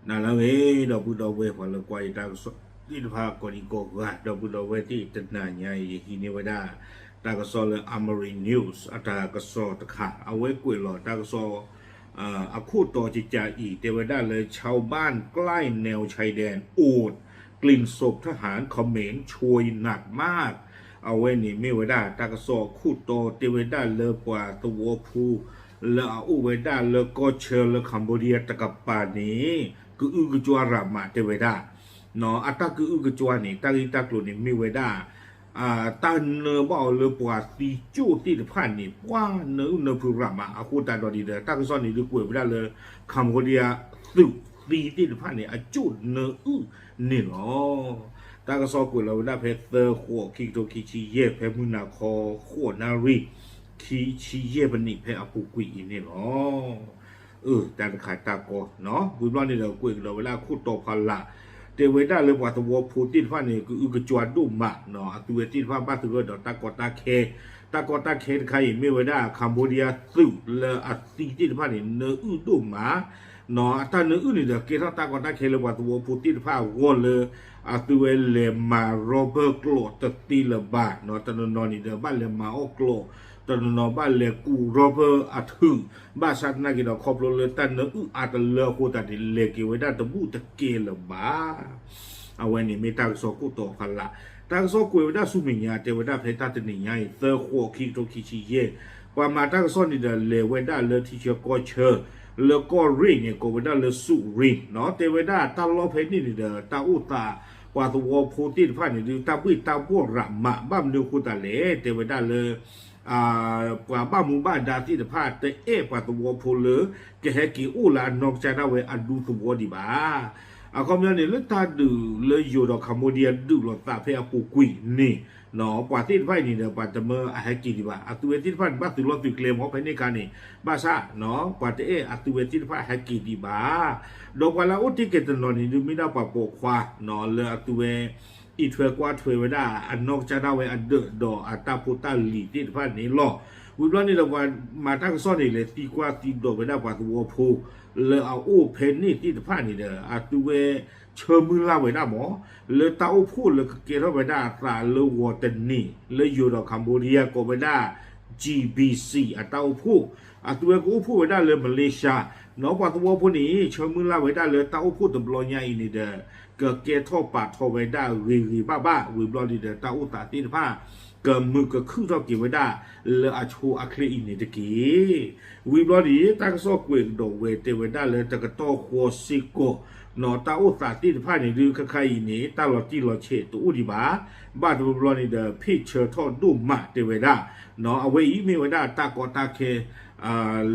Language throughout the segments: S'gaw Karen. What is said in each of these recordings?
နၤလၢအဂ့ၤ ဒီပုၢ်ဒီဝဲၢ်ပှၤလၢကွၢ်ယတၢ်ကစီၣ်သ့ၣ်တဖၣ်ကိးဒံကိးဂၤ ဒီပုၢ်ဒီဝဲၢ်သ့ၣ်တနၤညါအံၤ ယဟံးန့ၢ်ဝဲဒၣ် တၢ်ကစီၣ်လၢ Amari News အတၢ်ကစီၣ်တခါ အဝဲကွဲးလီၤတၢ်ကစီၣ် အခိၣ်တီကကးအံၤ တဲဝဲဒၣ်လၢ ชาวบ้านใกล้แนวชายแดนอวดกลิ่นศพทหารเขมรโชยหนักมาก အဝဲန့ၣ်မ့ၢ်ဝဲဒၣ်တၢ်ကစီၣ်အခိၣ်တီတဲဝဲဒၣ်လၢပှၤသဝီဖိ လၢအအိၣ်ဝဲဒၣ်လၢကီၢ်ဆၢလၢ Cambodia တကပၤန့ၣ် ကအုကစွါရၤမးတဲဝဲဒၣ် အတၢ်ကအုကစွါန့ၣ် တၢ်ဂ့ၢ်တၢ်ကျိၤန့ၣ်မ့ၢ်ဝဲဒၣ် တၢ်နၢဘၣ်အီၤလၢပှၤသံကၠိၣ်သ့ၣ်တဖၣ်န့ၣ် ပှၤနၢအုၣ်နၢဖုးရၤမး အဃိသတးဒီးန့ၣ်ဒီး တၢ်ကစီၣ်န့ၣ်ဒုးကွဲးဝဲဒၣ်လၢ Cambodia သုးသံသ့ၣ်တဖၣ်န့ၣ် အကၠိၣ်နၢအုၣ်န့ၣ်လီၤ. တၢ်ကစီၣ်ကွဲးလီၤဝဲဒၣ်ဖဲသၢဃိး ခံကထိခံဆံယဲၢ် ဖဲမုၢ်နၤခီ ဃိးနၣ်ရံၣ် ခံဆံယဲၢ်မံးနံး ဖဲအပူၤကွံာ်အံၤန့ၣ်လီၤ. အၢ တၢ်တခါတၢ်ကီ ဝံၤဘျီန့ၣ်ဒီး ကွဲးကဒီးဝဲဒၣ်ခိၣ်တီဖီလာ် တဲဝဲဒၣ်လၢပှၤသဝီဖိသ့ၣ်တဖၣ်န့ၣ် ကအုကစွါဒိၣ်မး အသုဝဲသ့ၣ်တဖၣ်ဘၣ်သဂၢၢ်ဒီးတၢ်ကီတၢ်ခဲ တၢ်ကီတၢ်ခဲတခါအံၤမ့ၢ်ဝဲဒၣ် Cambodia သုးလၢအသံသ့ၣ်တဖၣ်န့ၣ် နၢအုၣ်ဒိၣ်မး အတၢ်နၢအုၣ်န့ၣ်ဒီး ကဲထီၣ်တၢ်ကီတၢ်ခဲလၢပှၤသဝီဖိသ့ၣ်တဖၣ်အဂီၢ်လၢ အသုဝဲလဲၤမၤ rubber ကျိးတသ့လၢၤဘၣ် တနီၤနီၤန့ၣ်ဒီး ဘၣ်လဲၤမၤအီၣ်ကျိး တနီၤနီၤဘၣ်လဲၤကူး rubber အထုး ဘၣ်ဆၣ်သနာ်က့ဒီး ခီဖျိလၢတၢ်နၢအုၣ်အါတလၢအဃိသတးန့ၣ် လဲၤက့ၤဝဲဒၣ်တဘူၣ်တကဲလၢၤဘၣ် အဝဲန့ၣ်မ့ၢ်တၢ်ကစီၣ်ခိၣ်တီဖီလာ် တၢ်ကစီၣ်ကွဲးဝဲဒၣ်ဆူမဲာ်ညါ တဲဝဲဒၣ်ဖဲတၢ်တနံၤညါအံၤ သၢဃိး ခံကထိခံဆံယဲၢ် ပှၤမၤတၢ်ကစီၣ်န့ၣ်ဒီး လဲၤဝဲဒၣ်လၢထံဆၢကီၢ်ဆၢ လၢကီၢ်ရ့ၣ်န့ၣ် ကိးဝဲဒၣ်လၢ စူးရ့ၣ် တဲဝဲဒၣ်တၢ်လီၢ်ဖဲန့ၣ်န့ၣ်ဒီး တၢ်အိၣ်သး ပှၤသဝီဖိသ့ၣ်တဖၣ်န့ၣ်ဒုး တၢ်ဘှ့ၣ်တၢ်ဘှီၣ်ရၤမး ဘၣ်မနုၤအဃိသတးလဲၣ် တဲဝဲဒၣ်လၢ ပှၤဘၣ်မူဘၣ်ဒါသ့ၣ်တဖၣ် တအဲၣ်ပှၤသဝီဖိလၢ ကဟဲက့ၤအိၣ်လၢအနီၢ်ကစၢ်ဒၣ်ဝဲအဒူသဝီဒံးဘၣ်. အခီပညီန့ၣ် လၢတၢ်ဒုးလၢယိၤဒီး Cambodia ဒုးလိာ်သးဖဲအပူၤကွံာ်န့ၣ် ပှၤသ့ၣ်တဖၣ်အံၤန့ၣ်ဒီး ပှၤတမၢအဟဲက့ၤဒံးဘၣ်. အသုဝဲသ့ၣ်တဖၣ်န့ၣ် ဘၣ်သုးလီၢ်သုးကျဲမ့ၢ်ဖဲန့ၣ်အခါန့ၣ် ဘၣ်ဆၣ် ပှၤတအဲၣ်အသုဝဲသ့ၣ်တဖၣ်ဟဲက့ၤဒံးဘၣ်. ဒီးပှၤလၢအအိၣ်တ့ၢ်ကဲၤတနီၤန့ၣ်ဒုး မ့ၢ်ဒၣ်ပှၤပိာ်ခွါ လၢအသုဝဲ အံးထွဲကွၢ်ထွဲဝဲဒၣ် အနီၢ်ကစၢ်ဒၣ်ဝဲအဒၢးဒီးအတၢ်ဖိတၢ်လံၤသ့ၣ်တဖၣ်န့ၣ်လီၤ. ဝံၤဘျီန့ၣ်ဒီး ပှၤမၤတၢ်ကစီၣ်န့ၣ် လဲၤသံကွၢ်သံဒိးဝဲဒၣ်ပှၤသဝီဖိ လၢအအိၣ်ဖဲန့ၣ်သ့ၣ်တဖၣ်န့ၣ်ဒီး အသုဝဲဆၢမုၢ်လၢ်ဝဲဒၣ်မး လၢတၢ်အိၣ်ဖှိၣ်လၢကကဲထီၣ်ဝဲဒၣ်အသးလၢဂီၤတနံၤ လၢယိၤဒီး Cambodia ကိးဝဲဒၣ် G B C အတၢ်အိၣ်ဖှိၣ် အသုဝဲကအိၣ်ဖှိၣ်ဝဲဒၣ်လၢ Malaysia နီၢ်ပှၤသဝီဖိန့ၣ် ဆၢမုၢ်လၢ်ဝဲဒၣ်လၢတၢ်အိၣ်ဖှိၣ်တဘျီညါအံၤန့ၣ်ဒီး ကကဲထီၣ်ပာ်ထီၣ်ဝဲဒၣ်ဂ့ၤဂ့ၤဘၣ်ဘၣ် ဝံၤဘျီန့ၣ်ဒီး တၢ်အိၣ်သးသ့ၣ်တဖၣ် ကမုာ်ကခုၣ်ထီၣ်က့ၤဝဲဒၣ် လၢအဆိအချ့အံၤန့ၣ်တက့ၢ်. ဝံၤဘျီန့ၣ် တၢ်ကစီၣ်ကွဲးကဒီးဝဲ တဲဝဲဒၣ်လၢတကတီၢ်ဃီစ့ၢ်ကီး နီၢ်တၢ်အိၣ်သးသ့ၣ်တဖၣ်န့ၣ်ဒုး ခဲခါအံၤန့ၣ် တၢ်လီၤတံၢ်လီၤဆဲးတအိၣ်ဒံးဘၣ်. ဘၣ်တဘျီဘျီန့ၣ်ဒီး ဖ့ၣ်ဆၢထီၣ်ဒိၣ်မးတဲဝဲဒၣ် အဝဲအံၤမ့ၢ်ဝဲဒၣ်တၢ်ကီတၢ်ခဲ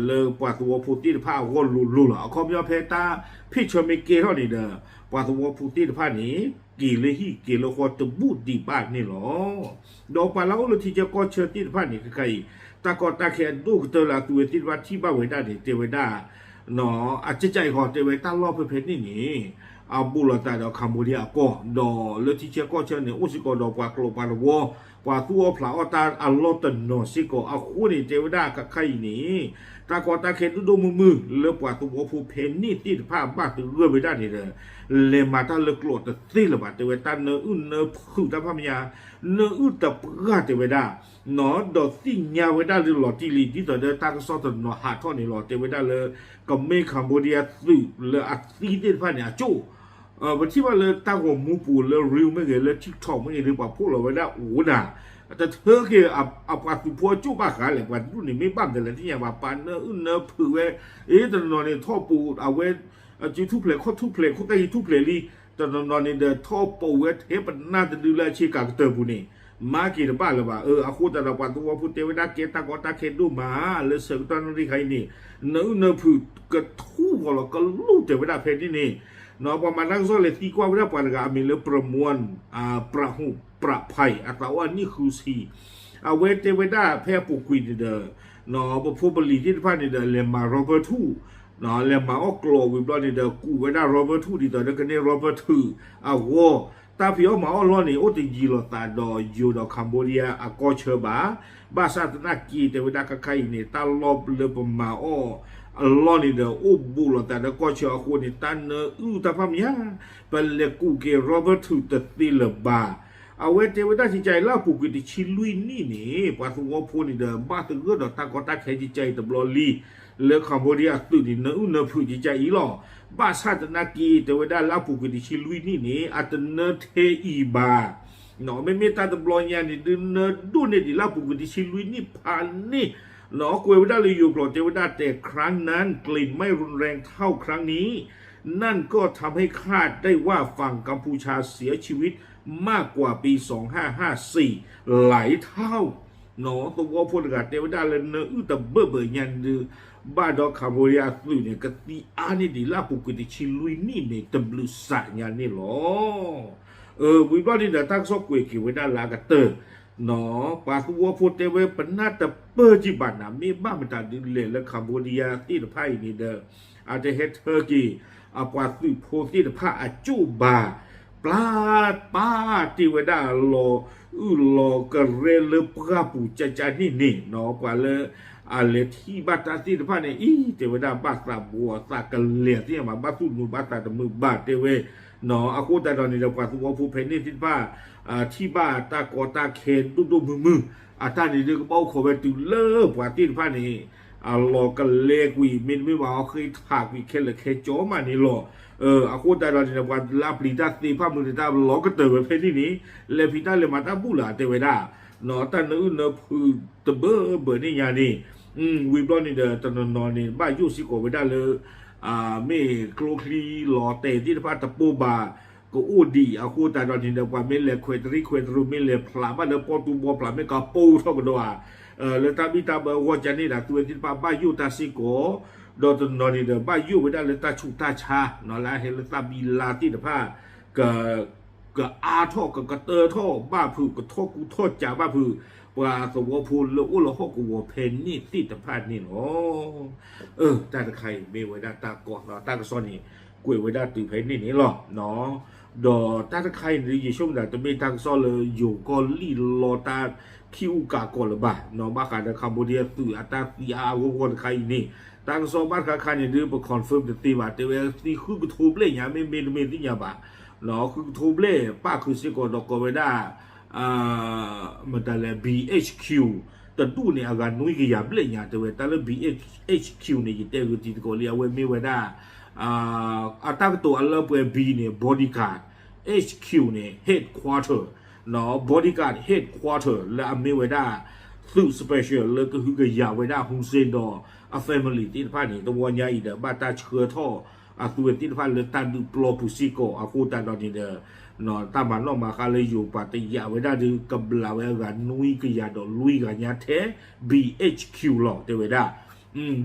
လၢပှၤသဝီဖိသ့ၣ်တဖၣ်အဂီၢ်လိၤလိၤလီၤ. အခီပညီဖဲတၢ်ဖ့ၣ်ဆၢမ့ၢ်ကဲထီၣ်န့ၣ်ဒီး ပှၤသဝီဖိသ့ၣ်တဖၣ်န့ၣ် က့ၤလၢဟံၣ်က့ၤလၢဃီတဘူၣ်ဒံးဘၣ်န့ၣ်လီၤ. ဒီးပှၤလၢအအိၣ်လၢထံဆၢကီၢ်ဆၢသ့ၣ်တဖၣ်န့ၣ် ခဲခါအံၤ တၢ်ကီတၢ်ခဲအဒိၣ်ကတၢၢ်လၢအသုဝဲသ့ၣ်တဖၣ်ထံၣ်ဘၣ်ဝဲဒၣ်န့ၣ် တဲဝဲဒၣ် အကကၢ်အံၤဃီ တဲဝဲတၢ်လီၢ်ဖဲဖဲန့ၣ်န့ၣ် အဘူးလိာ်သးဒီး Cambodia အကီၢ် ဒီးလၢထံဆၢကီၢ်ဆၢန့ၣ် အိၣ်စ့ၢ်ကီးဒီးပှၤကျိာ်ပှၤတဝီ ပှၤသူၣ်အီၣ်ဖျးအီၣ်တၢ်အလီၢ်တနီၤစ့ၢ်ကီး အဃိန့ၣ် တဲဝဲဒၣ်ခဲခါအံၤန့ၣ် တၢ်ကီတၢ်ခဲဒိၣ်ဒိၣ်မုၢ်မုၢ် လၢပှၤသဝီဖိဖဲန့ၣ်သ့ၣ်တဖၣ်ဘၣ်သဂၢၢ်ဝဲဒၣ်န့ၣ်ဒီး လဲၤမၤတၢ်လၢကျိာ်တသ့လၢၤဘၣ် တဲဝဲတၢ်နၢအုၣ်နၢဖုးတၢ်ဖးမယါ နၢအုၣ်တပှၢ်တဲဝဲဒၣ် ဒီးသ့ၣ်ညါဝဲဒၣ်လၢလီၤတံၢ်လံ ဒ်သိးဒီးတၢ်ကစီၣ်တနီၤဟးထီၣ်န့ၣ်လီၤ တဲဝဲဒၣ်လၢ ကမ့ၢ် Cambodia သုးလၢအသံသ့ၣ်တဖၣ်န့ၣ် အကၠိၣ် ပထံၣ်ဘၣ်လၢတၢ်ဂီၤမူပူၤလၢ reel မ့ၢ်ဂ့ၤ လၢ TikTok မ့ၢ်ဂ့ၤ ဒ်ပှၤဖီၣ်လီၤဝဲဒၣ်အိၣ်ဒၣ် တထၢက့ၤအပှၤသုးဖိအကၠိၣ်ဘၣ်ဃးလဲၣ် ပှၤတဒူၣ်န့ၣ်မ့ၢ်ဘၣ်မတၤလဲၣ်သ့ၣ်ညါဘၣ် ပာ်နၢအုၣ်နၢဖုးဝဲ အ့ တနီၤနီၤန့ၣ်ထီၣ်ပူၤ အဝဲ အစုထူၣ်ဖျဲးခီၣ်ထူၣ်ဖျဲး ခိၣ်သၣ်ဃံထူၣ်ဖျဲးလံ တနီၤနီၤန့ၣ်ဒီးထီၣ်ပိာ်ဝဲထဲပနၢ်တဒုလၢအဆ့ကၤကတၢၢ်ပူၤန့ၣ် မၤက့ၤတဘၣ်လၢၤဘၣ် အဃိသတးဒီးပှၤသဝီဖိတဲဝဲဒၣ်ကဲတၢ်ကီတၢ်ခဲဒိၣ်မး လၢဆၢကတီၢ်နၣ်ရံၣ်ခါအံၤန့ၣ် နၢအုၣ်နၢဖုးကထူၣ်ဂီၤလီၤကလူၢ်တဲဝဲဒၣ်ဖဲန့ၣ်န့ၣ် ပှၤမၤတၢ်ကစီၣ်လဲၤသံကွၢ်ဝဲဒၣ်ပှၤတဂၤအမံၤလၢ ပြမွန် ပြဟု ပြဖၢၣ် အသးအိၣ်အနံၣ်ဃုဆံ အဝဲတဲဝဲဒၣ်ဖဲအပူၤကွံာ်န့ၣ်ဒီး ပဖိပလံၤသ့ၣ်တဖၣ်န့ၣ်ဒီး လဲၤမၤ rubber ထူၣ် လဲၤမၤအီၣ်ကျိာ်ဝံၤဘျီန့ၣ်ဒီး ကူးဝဲဒၣ် rubber ထူၣ်ဒ်သိးဒီးကန့ၢ် rubber ထူၣ်အဂီၢ် တၢ်ဖံးအီၣ်မၤအီၣ်လီၢ်န့ၣ် အိၣ်တယံၤလိာ်သးဒီးယိၤဒီး Cambodia အကီၢ်ဆၢဘၣ်. ဘၣ်ဆၣ်သနာ်က့တဲဝဲဒၣ်ခဲခါအံၤန့ၣ် တၢ်လီၢ်လၢပမၤအီၣ် အလီၢ်န့ၣ်ဒီး အိၣ်ဘူးလိာ်သးဒီးကီၢ်ဆၢအဃိန့ၣ် တၢ်နၢအုၣ်တၢ်ဖးမးညါ ပလဲၤကူးက့ၤ Robert ထုးတသ့လၢၤဘၣ်. အဝဲတဲဝဲဒၣ်ကကဲအံၤ လၢအပူၤကွံာ်တဆံလွံၢ်နံၣ်န့ၣ် ပှၤသဝီဖိန့ၣ်ဒီး ဘၣ်သဂၢၢ်ဒီးတၢ်ကီတၢ်ခဲကကဲအံၤတဘျီလံ လၢ Cambodia အသုးန့ၣ် နၢအုၣ်နၢဖုးကကဲအံၤလီၤ. ဘၣ်ဆၣ်သနာ်က့ တဲဝဲဒၣ်လၢအပူၤကွံာ် တဆံလွံၢ်နံၣ်န့ၣ် အတနၢထဲအံၤဘၣ်. မ့မ့ၢ်တၢ်တဘျီညါန့ၣ်ဒုး နၢဒိၣ်န့ၢ်ဒံးလၢအပူၤကွံာ် တဆံလွံၢ်နံၣ်ဖးန့ၣ် ကွဲးဝဲဒၣ်လၢယိၤကျိာ် တဲဝဲဒၣ်တဲ ครั้งนั้นกลิ่นไม่รุนแรงเท่าครั้งนี้ นั่นก็ทำให้คาดได้ว่าฝั่งกัมพูชาเสียชีวิตมากกว่าปีสองห้าห้าสี่ หลายเท่า သဝီဖိတဂၤတဲဝဲဒၣ်လၢ နၢအုၣ်တဘၢၣ်ဘၢၣ်ညါန့ၣ်ဒုး ဘၣ်ဒီး Cambodia အသုးန့ၣ် ကသံအါန့ၢ်ဒံးလၢအပူၤကွံာ် တဆံလွံၢ်နံၣ်န့ၣ် တဘျုးစးညါန့ၣ်လီၤ. ဝံၤဘျီန့ၣ်ဒီး တၢ်ကစီၣ်ကွဲးက့ၤဝဲဒၣ်လၢအကတၢၢ် ပှၤသဝီဖိတဲဝဲ ပနၢ်တပၢၢ်ကံၣ်ဘၣ်နၤ မ့ၢ်ဘၣ်မတၤဒုးလဲၣ်လၢ Cambodia သ့ၣ်တဖၣ်အံၤန့ၣ်ဒီး အတဟဲထၢက့ၤ အပှၤသုးဖိသ့ၣ်တဖၣ်အကၠိၣ်ဘၣ် ပျၢ်ပာ်တ့ၢ်ဝဲဒၣ် လီၤအုၣ်လီၤကရဲလၢပှၢ်ပူၤကကန့ၣ်န့ၣ် ပှၤလၢအလဲၤထံၣ်ဘၣ်တၢ်သ့ၣ်တဖၣ်န့ၣ် အံၤ တဲဝဲဒၣ် ဘၣ်သးဘှီသးကလဲာ်သ့ၣ်ညါဘၣ် ဘၣ်သူၣ်တမုာ်ဘၣ်သးတမုာ်ဘၣ် တဲဝဲ အဃိသတးဒီးန့ၣ်ဒီး ပှၤသဝီဖိဖဲန့ၣ်သ့ၣ်တဖၣ် ထံၣ်ဘၣ်တၢ်ကီတၢ်ခဲဒိၣ်ဒိၣ်မုၢ်မုၢ် အတၢ်န့ၣ်ဒုး ကဘၣ်အိၣ်ခိးဝဲတုၤလၢပှၤသ့ၣ်တဖၣ်န့ၣ် အလီၤကလဲကွံာ် မ့တမ့ၢ်ဘၣ် အီၤဃ့ထးကွံာ်ခဲလၢာ်ခဲဆ့မးန့ၣ်လီၤ. အဃိသတးဒီးန့ၣ်ဒီး ပှၤလၢအပျံၤတၢ်သ့ၣ်တဖၣ်မုၢ်တတၢ်လီၤကတၢၢ်ဝဲဖဲန့ၣ်န့ၣ် လဲၤဖံးတၢ်လဲၤမၤတၢ်ဘူၣ်လၢၤ တဲဝဲဒၣ် တၢ်နၢအုၣ်နၢဖုးတဘၢဘၢန့ၣ်ညါန့ၣ် ဝံၤဘျီန့ၣ်ဒီး တနီၤနီၤန့ၣ် ဘၣ်ယိၣ်စ့ၢ်ကီးဝဲဒၣ်လၢ မ့ၢ်ကျိချံလီၤတဲာ်သ့ၣ်တဖၣ်တပိၢ်ဘၣ် ကအိၣ်ဒံးအဃိသတးဒီးန့ၣ်ဒီး ပှၤမ့ၢ်လဲၤခွဲးတရံးခွဲးတရူး မ့ၢ်လဲၤဖျးဘၣ်လၢပီၣ်တူဘီဖျး မ့ၢ်ကပိၢ်ထီၣ်ကဒီးဧါ လၢတၢ်ဘံၣ်တၢ်ဘၢအဂီၢ်ကန့ၣ်ဒီး သုဝဲသ့ၣ်တဖၣ်ဘၣ်ယိၣ်တၢ်စ့ၢ်ကီး ဒီးတနီၤန့ၣ်ဒီး ဘၣ်ယိၣ်ဝဲဒၣ်လၢတၢ်ဆူးတၢ်ဆါ လၢအဟဲလၢတၢ်ဘံလါသ့ၣ်တဖၣ် က ကအါထီၣ်ကကတၢၢ်ထီၣ်ဘၣ်ဖုး ကထီၣ်ကူထီၣ်ကးဘၣ်ဖုး ပှၤသဝီဖိလၢအိၣ်လၢဟီၣ်ကဝီၤဖဲန့ၣ်သ့ၣ်တဖၣ်န့ၣ်လီၤ. အၢ တၢ်တခါအံၤမ့ၢ်ဝဲဒၣ်တၢ်ကီ တၢ်ကစီၣ်န့ၣ် ကွဲးဝဲဒၣ်တုၤဖဲန့ၣ်န့ၣ်လီၤ. ဒီးတၢ်တခါအံၤန့ၣ် ယဆိကမိၣ်သး တမ့ၢ်တၢ်ကစီၣ်လၢယိၤကီၢ်လံၢ်လီၤတၢ်ခံးအူကးကီးလၢၤဘၣ် ဘၣ်ဃးဒီး Cambodia သုးအတၢ်သံအါအါဂီၢ်ဂီၢ်တခါအံၤန့ၣ် တၢ်ကစီၣ်ဘၣ်တခါခါန့ၣ်ဒုး ပ confirm တသ့ဘၣ် တဲဝဲသံဃုကထိဘျဲၣ်ညါ မ့မ့ၢ်တမ့ၢ်သ့ၣ်ညါဘၣ် ဃုကထိဘျဲၣ် ပၣ်ဃုာ်စ့ၢ်ကီးဒီးကိးဝဲဒၣ် မတၤလဲၣ် B H Q တဒူၣ်န့ၣ် အဂၤနွံကယၤဘျဲၣ်ညါ တဲဝဲ တၢ်လၢ B H Q န့ၣ် ယတဲဂ့ၤတံၤသကိးလံ အဝဲမ့ၢ်ဝဲဒၣ် အတၢ်ကတိၤအလၢပှဲၤ B န့ၣ် bodyguard, H Q န့ၣ် headquarter, bodyguard headquarter လၢအမ့ၢ်ဝဲဒၣ် သုး special လၢကဟုကယာ်ဝဲဒၣ် Hun Sen ဒီးအ family သ့ၣ်တဖၣ်န့ၣ် တဝီညါအံၤဒီး ဘၣ်တၢ်ဆှၢထီၣ်အသုဝဲသ့ၣ်တဖၣ်လၢတၢ်ဒုးပျီပူၤစ့ၢ်ကီး အဃိသတးဒီးန့ၣ်ဒီး တၢ်မၤနီၣ်မၤဃါလၢယိၤပှၤတယာ်ဝဲဒၣ်ဒုး ကဘျးဝဲအဂၤနွံကယၤဒီးလွံၢ်ဂၤညါထဲ B H Q လီၤ တဲဝဲဒၣ်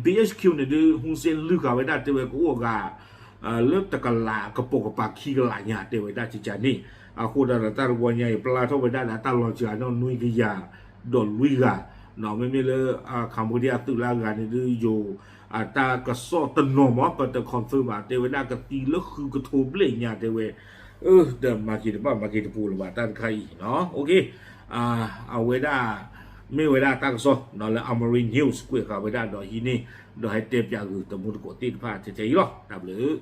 B H Q န့ၣ်ဒုး Hun Sen လုၢ်ဃာ်ဝဲဒၣ်တဲဝဲကအိၣ်အဂၤ လၢတကလးကပိာ်ကပၤခံကလးညါ တဲဝဲဒၣ်ကကန့ၣ် အဃိသတးဒီးတၢ်တဝီညါအံၤ ပျၢ်ထီၣ်ဝဲဒၣ်ဒီးတၢ်လီၤစှၤနီၣ်နွံကယၤ ဒီးလွံၢ်ဂၤ မ့မ့ၢ်လၢ Cambodia သုးလၢအဂၤန့ၣ်ဒုးယိၤ အတၢ်ကစီၣ်တနီၤမး ပတ confirm ဘၣ် တဲဝဲဒၣ်ကသံလၢဃုကထိဘျဲၣ်ညါ တဲဝဲ ဒီးမၤက့ၤတဘၣ်မၤက့ၤတပူၤလၢၤဘၣ် တၢ်တခါအံၤ အဝဲဒၣ် မ့ၢ်ဝဲဒၣ်တၢ်ကစီၣ်လၢ Amari News ကွဲးဃာ်ဝဲဒၣ်ဒီးဟံးန့ၢ် ဒီးဟဲတဲပၠးဂုာ်တမူတကိးသ့ၣ်တဖၣ်ထဲထဲအံၤလီၤ တၢ်ဘျုး